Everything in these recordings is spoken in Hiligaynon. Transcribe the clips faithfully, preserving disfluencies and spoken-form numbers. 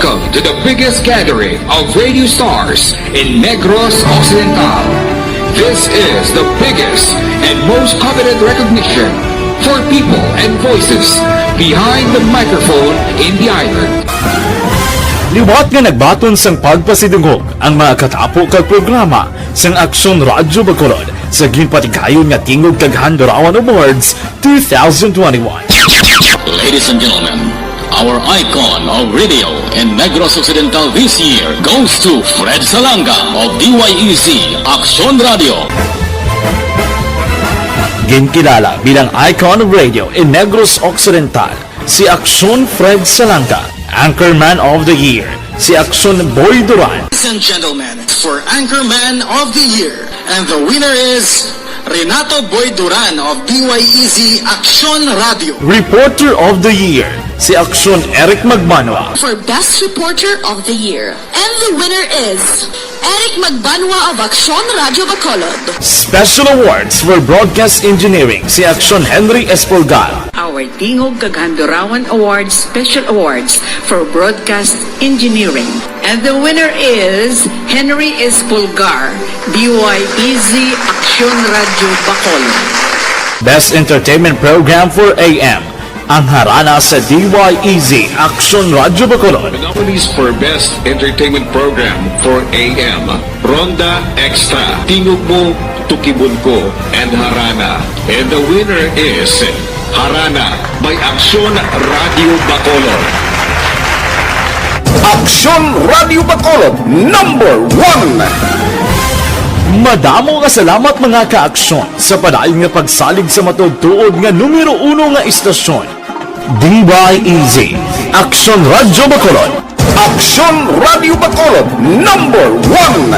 Welcome to the biggest gathering of radio stars in Negros Occidental. This is the biggest and most coveted recognition for people and voices behind the microphone in the island. Liwat nga nagbaton sang pagpasidungog ang mga katapo kag programa sang Aksyon Radyo Bacolod sa ginpatigayon nga Tingog kag Handurawan Awards two thousand twenty-one. Ladies and gentlemen, our icon of radio in Negros Occidental this year goes to Fred Salanga of D Y E Z Aksyon Radio. Ginkilala bilang icon of radio in Negros Occidental, si Aksyon Fred Salanga. Anchorman of the Year, si Aksyon Boy Duran. Ladies and gentlemen, for Anchorman of the Year, and the winner is Renato Boy Duran of D Y E Z Aksyon Radio. Reporter of the Year, si Aksyon Eric Magbanwa. For Best Reporter of the Year, and the winner is Eric Magbanwa of Aksyon Radyo Bacolod. Special Awards for Broadcast Engineering, si Aksyon Henry Espolgar. Our Tingog kag Handurawan Awards Special Awards for Broadcast Engineering. And the winner is Henry Espolgar, D Y E Z Aksyon Radyo Bacolod. Best Entertainment Program for A M, ang harana sa D Y E Z Aksyon Radyo Bacolod. The nominees for Best Entertainment Program for A M, Ronda Extra, Tingog Mo, Tukibon Ko, and Harana. And the winner is Harana by Aksyon Radyo Bacolod. Aksyon Radyo Bacolod, number one. Madamo nga salamat, mga ka-aksyon, sa padayon nga pagsalig sa matuod-tuod nga numero uno nga istasyon, D Y E Z, Aksyon Radyo Bacolod. Aksyon Radyo Bacolod, number one.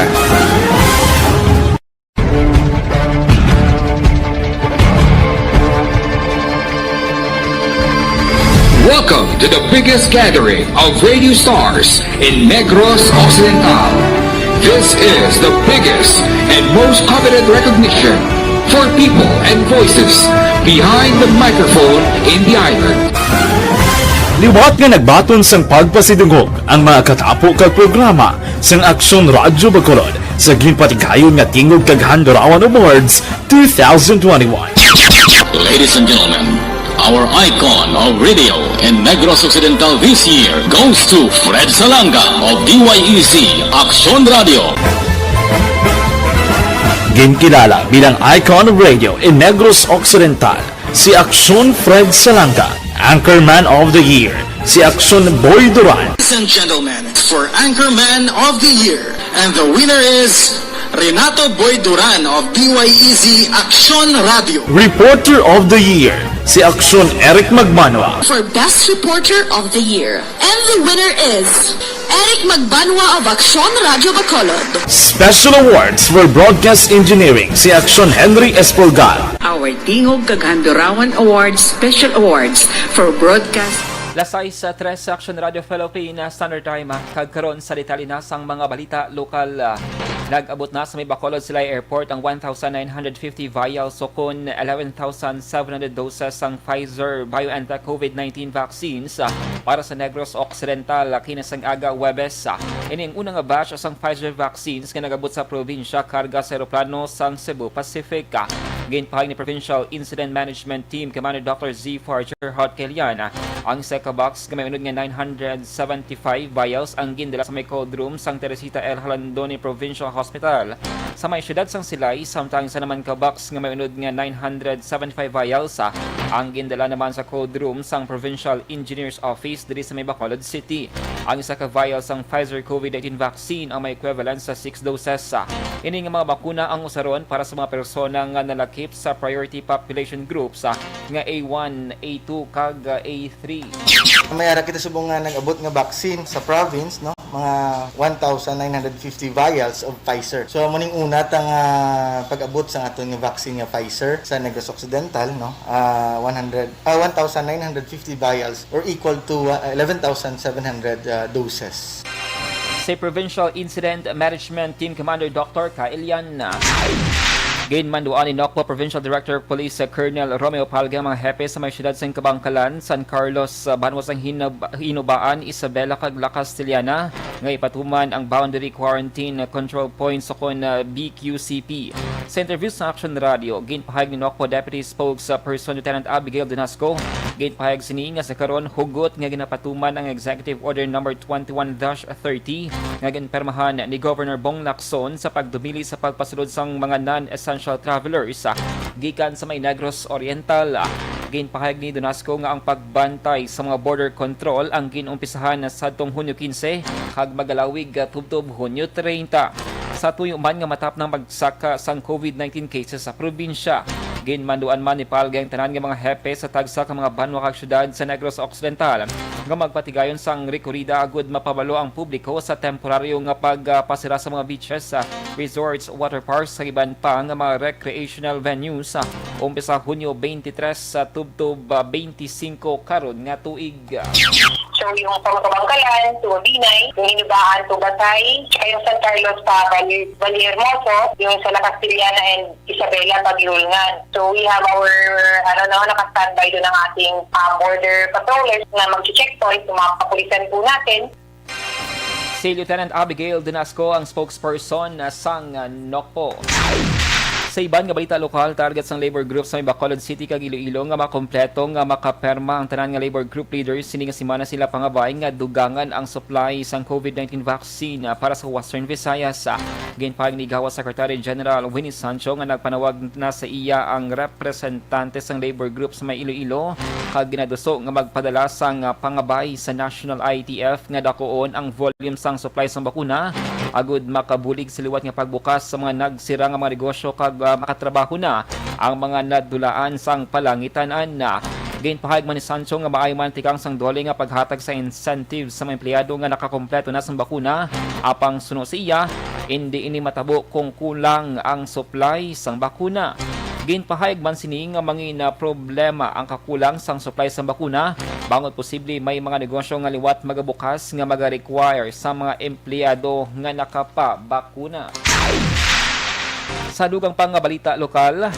Welcome to the biggest gathering of radio stars in Negros Occidental. This is the biggest and most coveted recognition for people and voices behind the microphone in the island. Liwat nga nagbaton sang pagpasidungog ang mga katapo kag programa sang Aksyon Radyo Bacolod sa ginpatigayon nga Tingog kag Handurawan Awards two thousand twenty-one. Ladies and gentlemen, our icon of radio in Negros Occidental this year goes to Fred Salanga of D Y E Z Aksyon Radio. Ginkilala bilang icon of radio in Negros Occidental, si Aksyon Fred Salanga. Anchorman of the Year, si Aksyon Boy Duran. Ladies and gentlemen, for Anchorman of the Year, and the winner is Renato Boy Duran of D Y E Z Aksyon Radio. Reporter of the Year, si Aksyon Eric Magbanwa. For Best Reporter of the Year, and the winner is Eric Magbanwa of Aksyon Radyo Bacolod. Special Awards for Broadcast Engineering, si Aksyon Henry Espolgar. Our Tingog kag Handurawan Awards Special Awards for Broadcast. Las sais tres sa Aksyon Radyo Philippine Standard Time, kag karon sa detalye na sang mga balita lokal. Nag-abot na sa may Bacolod Silay Airport ang one thousand nine hundred fifty vials, o kon eleven thousand seven hundred doses sang Pfizer-BioNTech COVID nineteen vaccines, ah, para sa Negros Occidental, ah, kinasang aga Huwebes. Ah, ini ang una nga batch sang Pfizer vaccines nga nag-abot sa probinsya karga sa eroplano sang Cebu Pacific. Ah, ginpahayag ni Provincial Incident Management Team Commander Doctor Zafar Gerhard Kelian, ah, ang isa ka box nga may unod nga nine hundred seventy-five vials ang gindala sa may cold room sang Teresita L. Jalandoni Provincial Hospital sa may siyudad sang Silay, samtang isa naman ka box nga may unod nga nine hundred seventy-five vials, ah, ang gindala naman sa cold room sang Provincial Engineer's Office diri sa may Bacolod City. Ang isa ka vial sang Pfizer COVID nineteen vaccine ang may equivalent sa six doses, ah. Ini nga mga bakuna ang usaron para sa mga persona nga nalakip sa priority population groups, ah, nga A one, A two, kag, ah, A three. May ara kita subong nga nag-abot nga vaccine sa province, no? Mga one thousand nine hundred fifty vials of Pfizer. So, amo ning una ta nga pag-abot sa aton nga vaccine nga Pfizer sa Negros Occidental, no? Ah, one hundred, ah, one thousand nine hundred fifty vials, or equal to, ah, eleven thousand seven hundred, ah, doses. Si Provincial Incident Management Team Commander Doctor Kailian, ah, Ginmanduan ni Nocpo Provincial Director of Police, uh, Colonel Romeo Palga ang mga hepe sa may siyudad sang Kabankalan, San Carlos, uh, banwa sang Hinab-, Hinubaan, Isabela, kag La Castellana nga ipatuman ang Boundary Quarantine Control Points o kon, uh, B Q C P. Sa interview sa Action Radio, ginpahayag ni Nocpo Deputy Spokesperson Lieutenant Abigail Donasco, ginpahayag sini nga sa karon hugot nga ginapatuman ang Executive Order Number twenty-one dash thirty nga ginpermahan ni Governor Bong Lacson sa pagdumili sa pagpasulod sang mga non-essential travelers, ah, gikan sa may Negros Oriental. Ginpahayag ni Donasco nga ang pagbantay sa mga border control ang ginumpisahan na sadtong Hunyo quince kag magalawig, ah, tubtob Hunyo treinta. Sa tuyo man nga matapos ang pagsaka sang COVID nineteen cases sa probinsya, ginmanduan man ni Palga ang tanan nga mga hepe sa tagsa ka mga banwa kag syudad sa Negros Occidental nga magpatigayon sang rekorida agud mapabalo ang publiko sa temporaryo nga pagpasira sa mga beaches, ah, resorts, water parks, sa iban pa nga mga recreational venues, ah, umpisa Hunyo twenty-three sa tubtob, ah, twenty-five karon nga tuig. So, yung from Kabankalan to Mabinay, yung Hinubaan to Batay, tsaka yung San Carlos pa Bali-, Bali Hermoso, yung sa La Castellana and Isabela, Pagilulngan. So, we have our, ano, no, naka-standby doon ang ating, um, border patrollers na mag-checkpoint, yung mga kapulisan po natin. Si Lieutenant Abigail Dinasco ang spokesperson, ah, sang, ah, Nocpo. Sa iban nga balita lokal, target sang labor group sa may Bacolod City kag Iloilo nga makompleto nga makaperma ang tanan nga labor group leaders. Sini nga semana sila pangabay nga dugangan ang supply sang COVID nineteen vaccine, ah, para sa Western Visayas. Ah, ginpahayag ni Gawa Secretary General Winnie Sancho nga nagpanawag na sa iya ang representante sang labor group sa may Iloilo kag ginaduso nga magpadala sang, ah, pangabay sa National I T F nga dakuon ang volume sang supply sang bakuna agud makabulig sa liwat nga pagbukas sa mga nagsira nga mga negosyo kag, ah, makatrabaho na ang mga nadulaan sang palangitan-an. Ginpahayag man ni Sancho nga maayo man tikang sang DOLE nga paghatag sa incentive sa mga empleyado nga nakakompleto na sang bakuna, apang suno sa iya, indi ini matabo kung kulang ang supply sang bakuna. Ginpahayag man sini nga mangin problema ang kakulang sang supply sang bakuna, bangod posible may mga negosyo nga liwat magabukas nga maga-require sa mga empleyado nga nakapabakuna. Sa dugang pa nga balita lokal,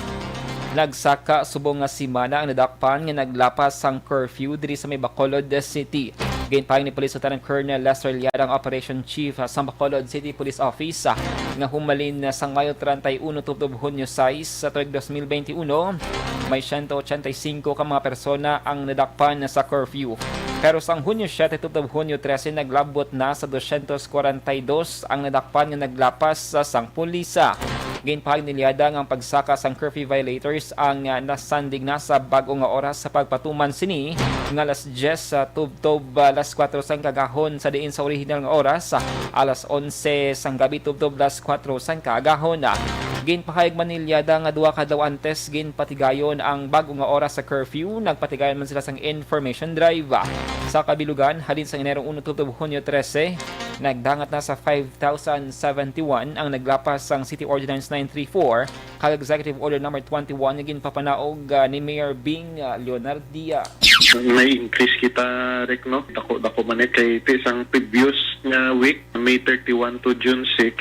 nagsaka subong nga semana ang nadakpan nga naglapas sang curfew diri sa may Bacolod City. Ginpahayag ni Police Lieutenant Colonel Lester Liada, ang Operation Chief, ah, sa Bacolod City Police Office, ah, nga humalin, ah, sang Mayo treinta y uno tubtob Hunyo sais sa tuig dos mil benti uno, may siyento ochenta y singko ka mga persona ang nadakpan sa curfew. Pero sang Hunyo siete tubtob Hunyo trese, naglabot na sa dosyentos kwarenta y dos ang nadakpan nga naglapas sa sang pulisa. Ginpahayag ni Liada nga ang pagsaka sang curfew violators ang, ah, nasandig na sa bag-o nga oras sa pagpatuman sini nga alas dyes, ah, tubtob, ah, alas kuwatro sang kagahon, sa diin sa orihinal nga oras, ah, alas onse sang gabi tubtob alas kuwatro sang kagahon. Ginpahayag man ni Liada nga duha ka adlaw antes ginpatigayon ang bag-o nga oras sa curfew. Nagpatigayon man sila sang information drive. Sa kabilugan, halin sa Enero uno tubtob Hunyo trese, nagdangat na sa five thousand seventy-one ang naglapas sang City Ordinance nine three four kag Executive Order Number twenty-one nga ginpapanaog, ah, ni Mayor Bing, ah, Leonardia. May increase kita, Rick, no? Dako, dako man ni kay ti sang previous nga week, May thirty-one to June six,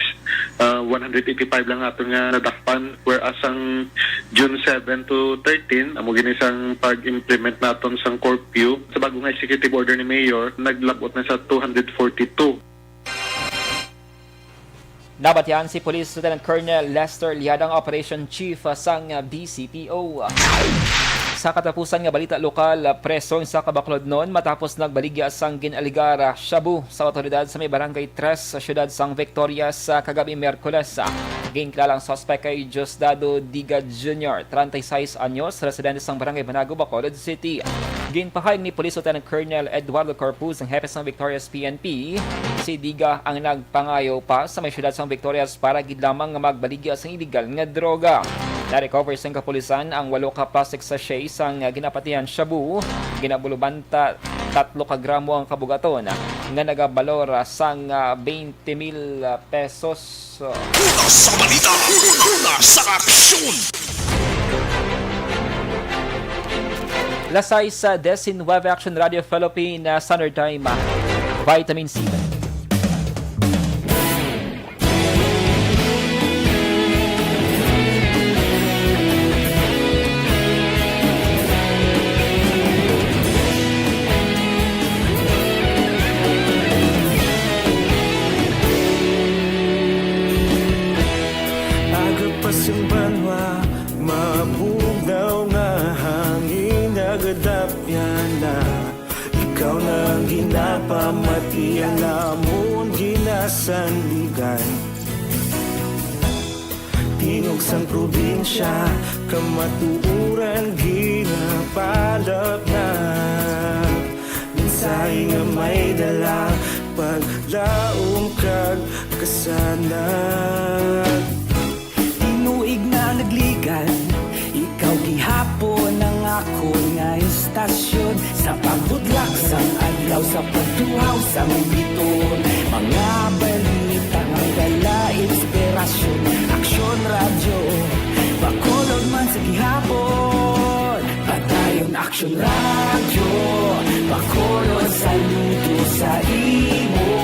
ah, one hundred eighty-five lang aton nga nadakpan, whereas ang June seven to thirteen, amo gini sang pag-implement naton sang curfew sa bago nga executive order ni Mayor, naglabot na sa two hundred forty-two. Nabatian si Police Lieutenant Colonel Lester Liadang, Operation Chief, ah, sang, ah, D C P O. Sa katapusan nga balita lokal, ah, preso ang isa ka Bacolodnon matapos nagbaligya sang gin-alegar, ah, shabu sa awtoridad sa may Barangay Tres sa siyudad sang Victorias sa kagab-i Miyerkules. Ginkilala ang suspek kay Diosdado Diga Junior, treinta y seis anyos, residente sang Barangay Banago, Bacolod City. Ginpahayag ni Police Lieutenant Colonel Eduardo Corpuz, ang hepe sang Victorias P N P, si Diga ang nagpangayo pa sa may siyudad sang Victorias para gid lamang nga magbaligya sang iligal nga droga. Na-recover sang kapulisan ang walo ka plastic sachet sang ginapatihan shabu, ginabulubanta tatlo ka gramo ang kabugaton, nga nagabalor sang, ah, twenty mil pesos. Una sa balita, una sa aksyon. Las sais diecinueve, Action Radio Philippine, ah, Standard Time, ah, Vitamin C. Ang ginapamatian namon ginasandigan, tingog sang probinsya, kamatuoran ginapalapnag. Mensahe nga may dala, paglaom kag kasanag. Tinuig na nagligan, ikaw gihapon ang akon nga istasyon. Sa pagbudlak sang adlaw, sa pagtuhaw sang bituon, mga balita nga may dala inspirasyon. Aksyon Radyo, Bacolod man sa gihapon. Padayon Aksyon Radyo, Bacolod, saludo sa imo.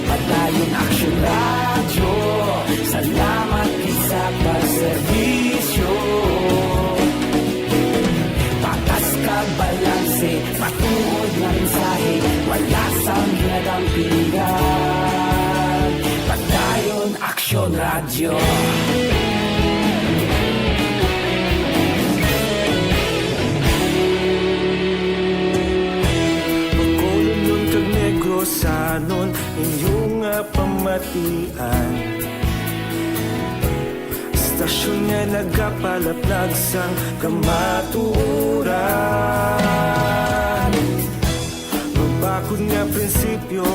Padayon Aksyon Radyo, salamat gid sa pagserbisyo. Patas kag balanse, matuod nga mensahe, wala sang ginadampigan. Padayon Aksyon Radyo. Bacolodnon kag Negrosanon, inyo nga pamatian. Istasyon nga nagapalapnag sang kamatuoran. Mabakod nga prinsipyo,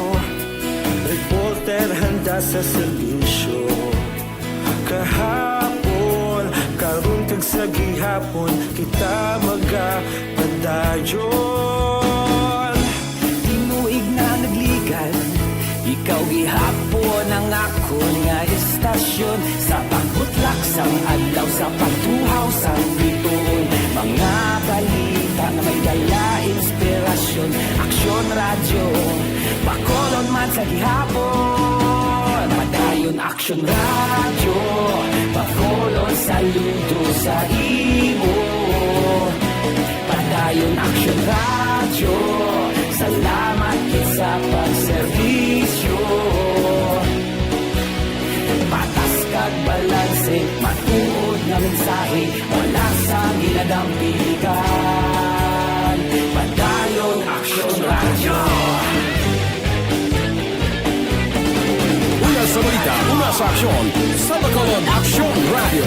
reporter handa sa serbisyo. Kahapon, karon kag sa gihapon, kita magapadayon. Tinuig na nagligan, ikaw gihapon ang akon nga istasyon. Sa pagbutlak sang adlaw, sa pagtuhaw sang bituon, mga balita nga may dala inspirasyon. Aksyon Radyo, Bacolod man sa gihapon. Padayon Aksyon Radyo, Bacolod, saludo sa imo. Padayon Aksyon Radyo, salamat gid sa pagserbisyo. Patas kag balanse, matuod nga mensahe, wala sang ginadampigan. Padayon Aksyon Radyo. Una sa balita, una sa aksyon, sa Bacolod Aksyon Radyo.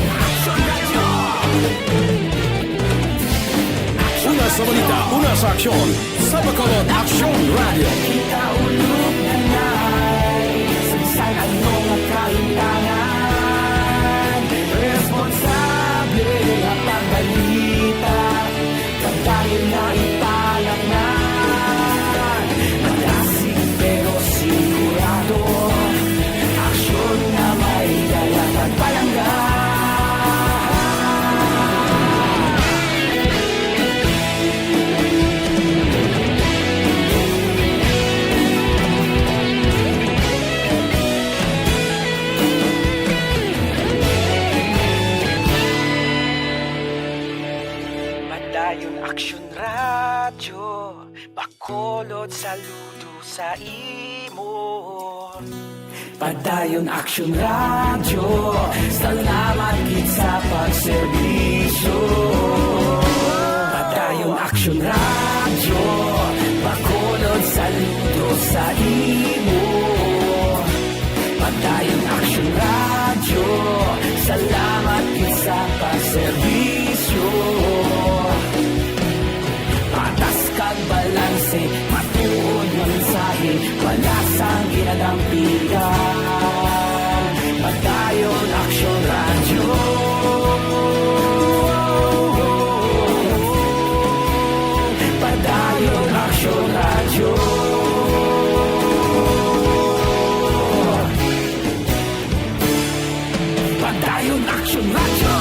Una sa balita, una sa aksyon, sa Bacolod Aksyon Radyo. Kita ulog na nay, sa bisan ano nga kahimtangan, responsable nga pagbalita. Padayon na ipalaknag, madasig pero sigurado, aksyon nga may dala kag palangga. Padayon Aksyon Radyo, Bacolod, saludo sa imo. Padayon Aksyon Radyo, salamat gid sa pagserbisyo. Padayon Aksyon Radyo, Bacolod, saludo sa imo. Padayon Aksyon Radyo, salamat gid sa pagserbisyo. Patas kag balanse, matuod nga mensahe, wala sang ginadampigan. Padayon Aksyon Radyo. Padayon Aksyon Radyo. Padayon Aksyon Radyo.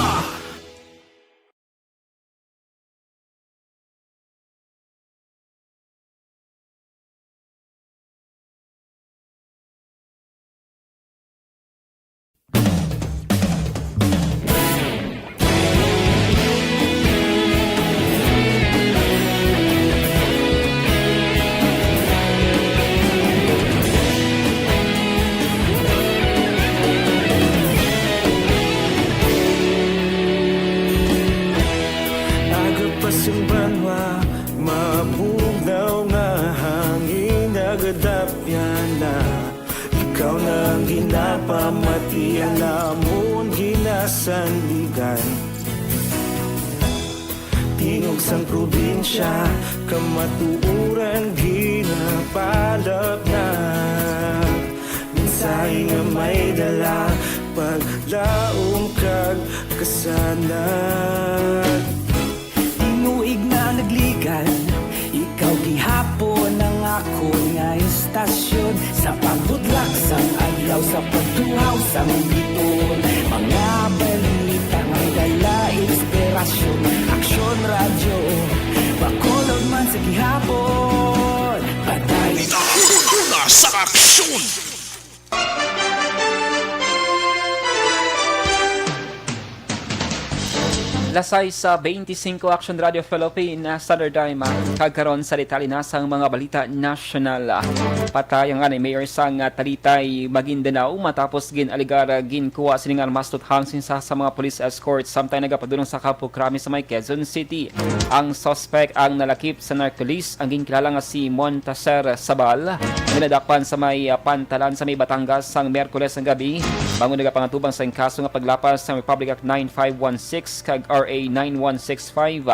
Ginapamati ang amon ginasandigan. Tingog sang probinsya, kamatuoran ginapalapnag. Mensahe nga may dala, paglaom kag kasanag. Tinuig na nagligan, ikaw gihapon ang akon nga istasyon. Sa pagbudlak sang adlaw, sa pagtuhaw sang bituon, mga balita may dala inspirasyon. Aksyon Radyo, Bacolod man sa gihapon. Patay. Una sa aksyon. Lasay sa twenty-five Action Radio Philippine, ah, Standard Time, ah, kag karon sa detalye na sang mga balita nasyonal. Ah, patay ang anay mayor sang, ah, Talitay, Maguindanao matapos gin-alegar, ah, ginkuha sini nga armas tuthang sa isa sa mga police escort samtang nagapadulong sa Campo Crame sa may Quezon City. Ang suspect ang nalakip sa narcolis ang ginkilala nga si Montaser Sabal, nga nadakpan sa may, ah, pantalan sa may Batangas sang Miyerkules nga gabi, bangod nagapangatubang sa kaso nga paglapas sa Republic Act nine five one six kag R A nine one six five.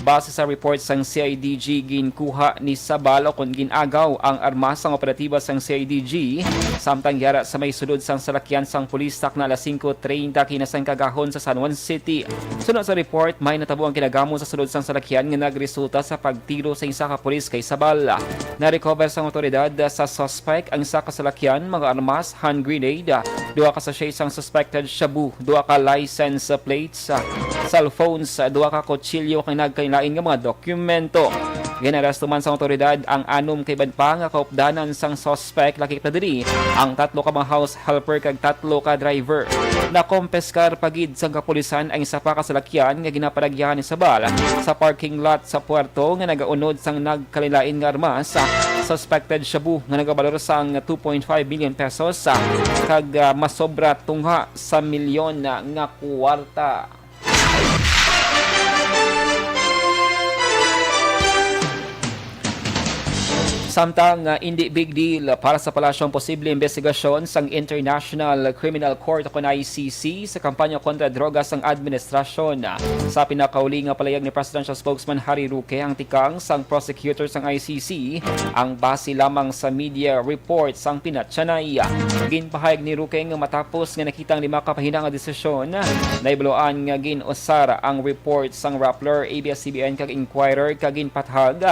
Base sa report sang C I D G, ginkuha ni Sabal o kon gin-agaw ang armas sang operatiba sang C I D G, samtang yara sa may sulod sang salakyan sang pulis takna alas singko treinta kinasangkagahon sa San Juan City. Suno sa report, may natabo ang kinagamo sa sulod sang salakyan nga nagresulta sa pagtiro sa isa ka pulis kay Sabal. Na-recover sang awtoridad sa suspect ang isa ka salakyan, mga armas, hand grenade, duha ka sachet sang suspected shabu, duha ka license plates, cellphones, duha ka kutsilyo, kag nagkalain-lain nga mga dokumento. Ginaresto man sang awtoridad ang anom ka iban pa nga kaupdanan sang suspect, lakip na diri ang tatlo ka mga house helper kag tatlo ka driver. Nakompiskar pa gid sang kapulisan ang isa pa ka salakyan nga ginapanagyahan ni Sabal sa parking lot sa puerto nga nagaunod sang nagkalain-lain nga armas, suspected shabu nga nagabalor sang two point five million pesos, kag, ah, masobra tunga sa milyon nga kwarta. Samtang, ah, indi big deal para sa Palasyo ang posibleng imbestigasyon sang International Criminal Court o kon I C C sa kampanya kontra droga sang administrasyon. Sa pinakauli nga palayag ni Presidential Spokesman Harry Roque, ang tikang sang prosecutor sang I C C ang base lamang sa media report sang pinatyanay. Ginpahayag ni Roque nga matapos nga nakita ang lima ka pahina nga desisyon, nahibaluan nga gin-usar ang report sang Rappler, A B S C B N, kag Inquirer, kag ginpahayag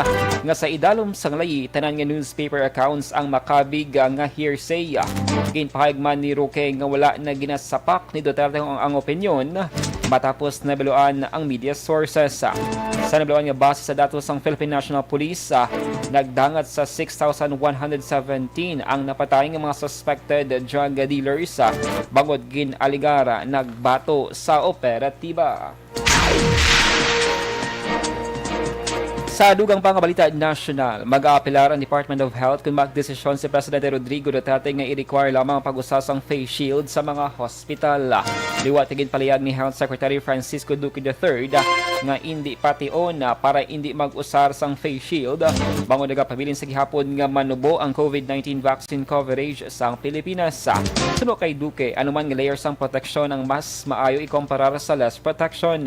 nga sa idalom sang layi, tanan nga newspaper accounts ang makabig nga hearsay. Ginpahayag man ni Roque nga wala na ginasapak ni Duterte ang, ang opinyon matapos nahibaluan ang media sources. Sa nahibaluan nga base sa datos sang Philippine National Police, ah, nagdangat sa six thousand one hundred seventeen ang napatay nga mga suspected drug dealers, ah, bangod gin-alegar nagbato sa operatiba. Sa dugang pa nga balita nasyonal, mag-aapelar ang Department of Health kung magdesisyon si Presidente Rodrigo Duterte nga i-require lamang ang pag-usa sang face shield sa mga hospital. Liwat nga ginpalihag ni Health Secretary Francisco Duque the third nga indi pation para indi mag-usar sang face shield, bangod nagapabilin sa gihapon nga manubo ang COVID nineteen vaccine coverage sang Pilipinas. Suno kay Duque, anuman nga layer sang proteksyon ang mas maayo ikomparar sa less protection.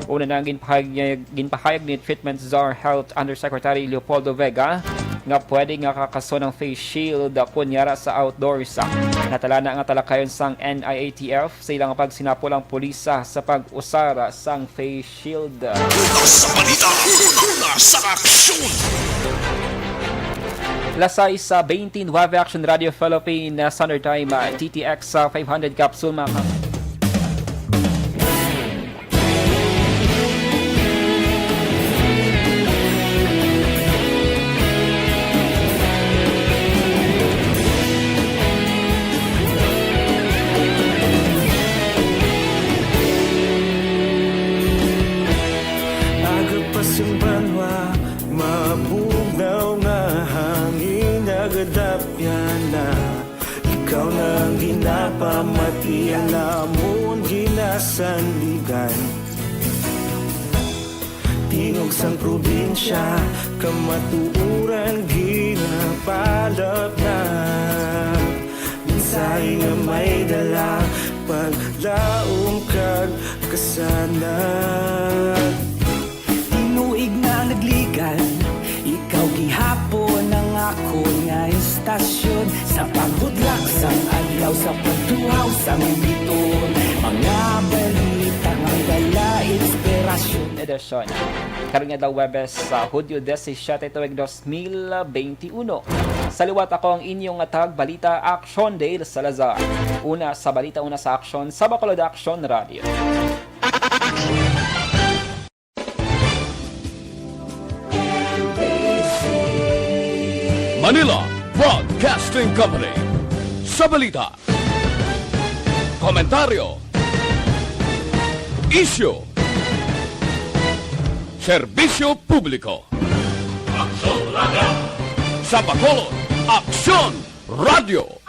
Una na ang ginpahayag, ginpahayag ni Treatment Czar Health Undersecretary Leopoldo Vega nga pwede nga kakason ang face shield kon yara sa outdoors. Natala na nga talakayon sang N I A T F sa ilang pagsinapol ang pulis sa pag-usar sang face shield. Una sa balita, una sa aksyon. Lasay sa twenty-nine Action Radio Philippine, uh, Standard Time, uh, T T X, uh, five hundred capsule, mga ka- Aga pa sang banwa, mabugnaw nga hangin nagadapyan na. Ikaw na ang ginapamati, ang amon ginasandigan. Tingog sang probinsya, kamatuoran ginapalapnag. Mensahe Kun nga istasyon, sa paghudlak sang adlaw, sa pagtuhaw sang biton, mga balita nga dala inspirasyon. Edisyon. Karon nga daw Huwebes sa Hudyo disisiete tuig dos mil benti uno. Sa liwat, ako ang inyong tagbalita, Action Dale Salazar. Una sa balita, una sa aksyon, sa Bacolod Action Radio. Manila Broadcasting Company. Sa balita, komentaryo, isyu, serbisyo publiko. Aksyon Radio. Sa Bacolod, Aksyon Radio.